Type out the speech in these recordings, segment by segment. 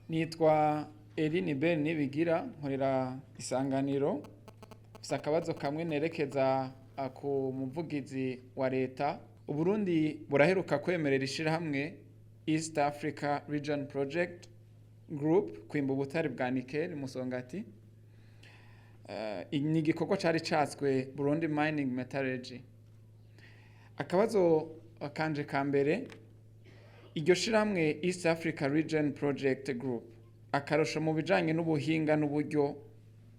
Nitwa Eline Ben Nibigira, nkorera Isanganiro. Mfise akabazo kamwe nerekeza ku muvugizi wa leta. Uburundi buraheruka kwemerera ishirahamwe East Africa Region Project Group kwimba ubutare bwa nickel Musongati. Ni igikorwa cari catswe Burundi Mining Metallurgy. Akabazo kanje ka mbere: iryo shirahamwe East Africa Region Project Group, akarusho mu bijanye n'ubuhinga n'uburyo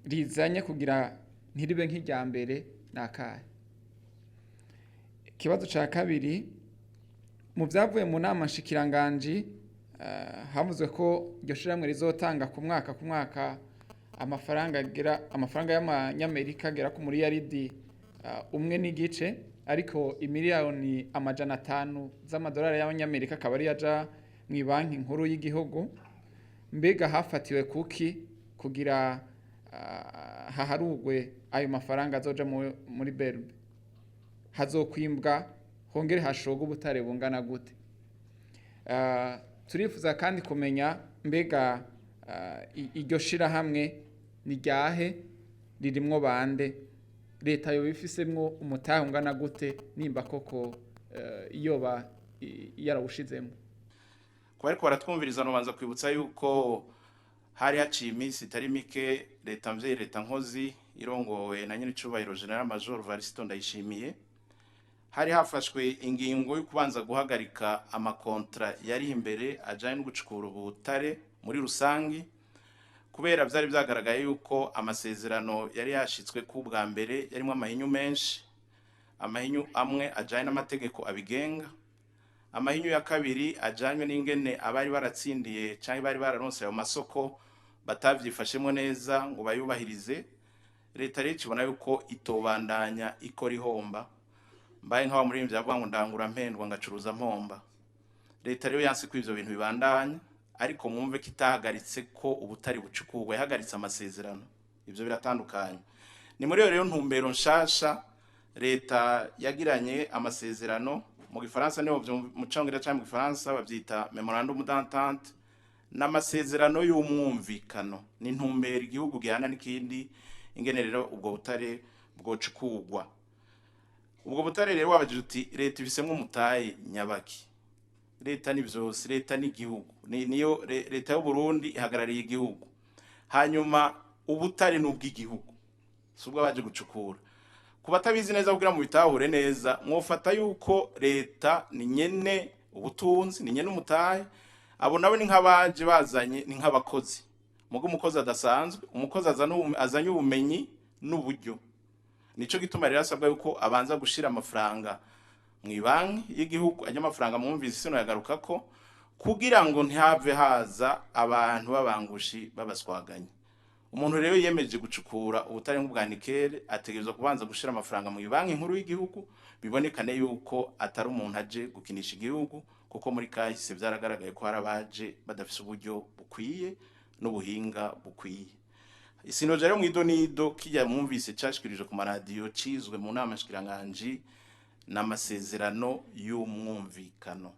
rizanye kugira ntiribe nk'irya mbere ni akahe? Ikibazo ca kabiri: mu vyavuye mu nama nshikiranganji, havuzwe ko iryo shirahamwe rizotanga ku mwaka ku mwaka amafaranga agera, amafaranga y'amanyamerika agera ku muriyaridi 1.5, ariko imiliyoni 500 z'amadolari y'abanyamerika akaba ariyo aja mw'ibanki nkuru y'igihugu. Mbega hafatiwe kuki kugira haharugwe ayo mafaranga azoja muri BRB? Hazokwimbwa hongere hashogwe ubutare bungana gute? Turifuza kandi kumenya mbega iryo shirahamwe ni ryahe, ririmwo bande, leta yoba ifisemwo umutahe ungana gute, nimba koko yoba yarawushizemwo? Kuba ariko baratwumviriza, nobanza kwibutsa yuko hari haciye iminsi itari mike leta mvyeyi, leta nkozi irongowe na nyenicubahiro Général Major Varisito Ndayishimiye, hari hafashwe ingingo yo kubanza guhagarika amakontra yari imbere ajanye no gucukura ubutare muri rusangi, kubera vyari vyagaragaye yuko amasezerano yari yashitswe ku bwa mbere yarimwo amahinyu menshi. Amahinyu amwe ajanye n'amategeko abigenga, amahinyu ya kabiri ajanywe n'ingene abari baratsindiye canke bari bararonse ayo masoko batavyifashemwo neza ngo bayubahirize. Leta rero ikibona yuko itobandanya ikora ihomba. Mbaye nk'aho muri avuga ngo ndangura mpendwa, ngacuruza mpomba. Leta rero yanse ko ivyo bintu bibandanya, ariko mwumve ko itahagaritse ko ubutari bucukurwa, yahagaritse amasezerano. Ivyo biratandukanye. Ni muri iyo rero ntumbero nshasha leta yagiranye amasezerano, mu gifaransa niho mu congereza canke mu gifaransa bavyita mémorandum d'entente, n'amasezerano y'umwumvikano. Ni intumbero igihugu gihana n'ikindi ingene rero ubwo butare bwocukurwa. Ubwo butare rero wabajije uti leta ifisemwo umutahe nyabaki? Leta ni vyose, leta ni igihugu. Niyo leta y'u Burundi ihagarariye igihugu. Hanyuma ubutare ni ubw'igihugu, si ubwo abaje gucukura. Ku batabizi neza, kugira mu bitahure neza, mwofata yuko leta ni nyene ubutunzi, ni nyene umutahe. Abo nabo ni nk'abaje bazanye, ni nk'abakozi. Mugo umukozi adasanzwe, umukozi azanye ubumenyi n'uburyo. Nico gituma rero asabwa yuko abanza gushira amafaranga mu banki y'igihugu. Ajya amafaranga mwumvise sino yagaruka ko kugira ngo ntihave haza abantu b'abangushi babaswaganya. Umuntu rero yiyemeje gucukura ubutare nk'ubwa nickel ategerezwa kubanza gushira amafaranga mu banki nkuru y'igihugu, bibonekane yuko atari umuntu aje gukinisha igihugu, kuko muri kahise vyaragaragaye ko hari abaje badafise uburyo bukwiye n'ubuhinga bukwiye. Sinoja rero mw'idonido kijya mwumvise cashikirije ku maradiyo, cizwe mu nama nshikiranganji, n'amasezerano y'umwumvikano.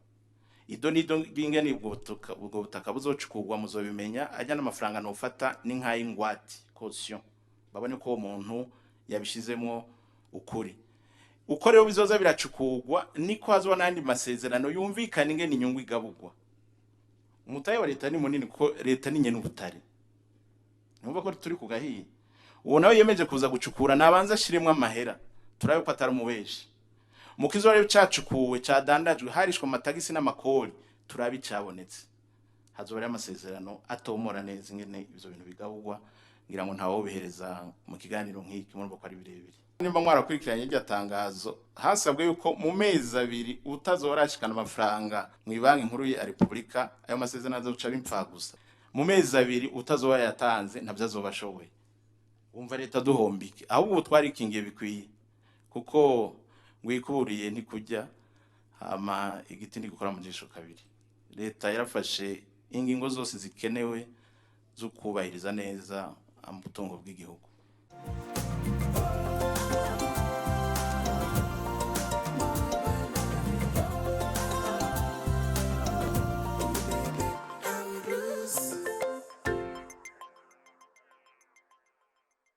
Idonido ry'ingene ubwo butaka buzocukurwa muzobimenya. Ajya n'amafaranga nofata ni nk'ay'ingwate, caution, babone ko uwo muntu yabishizemwo ukuri. Uko rero bizoza biracukurwa, niko hazoba n'ayandi masezerano yumvikana ingene inyungu igaburwa. Umutahe wa leta ni munini, kuko leta ni nyene ubutare. Numva ko turi ku gahiye. Uwo nawe yemeje kuza gucukura nabanza ashiremwo amahera, turabe ko atari umubeshi. Mu kizo rero cacukuwe, cadandajwe, harishwe amatagisi n'amakori, turabe icabonetse. Hazoba rero amasezerano atomora neza ingene ivyo bintu bigaburwa. Ngira ngo ntawe bihereza mu kiganiro nk'iki, murumva ko ari birebire. Nimba mwarakurikiranye iryo tangazo, hasabwe yuko mu mezi 2 utazora ashikana amafaranga mu banki nkuru ya Republika, ayo masezerano azoca bimfa gusa. Mu mezi 2 utazoba yatanze, ntabyo azoba ashoboye. Wumva leta duhombike? Ahubwo ubu twarikingiye bikwiye, kuko ngwikuburiye ntikujya hama igiti ntigukora mu jisho kabiri. Leta yarafashe ingingo zose zikenewe zo kubahiriza neza umutungo bw'igihugu.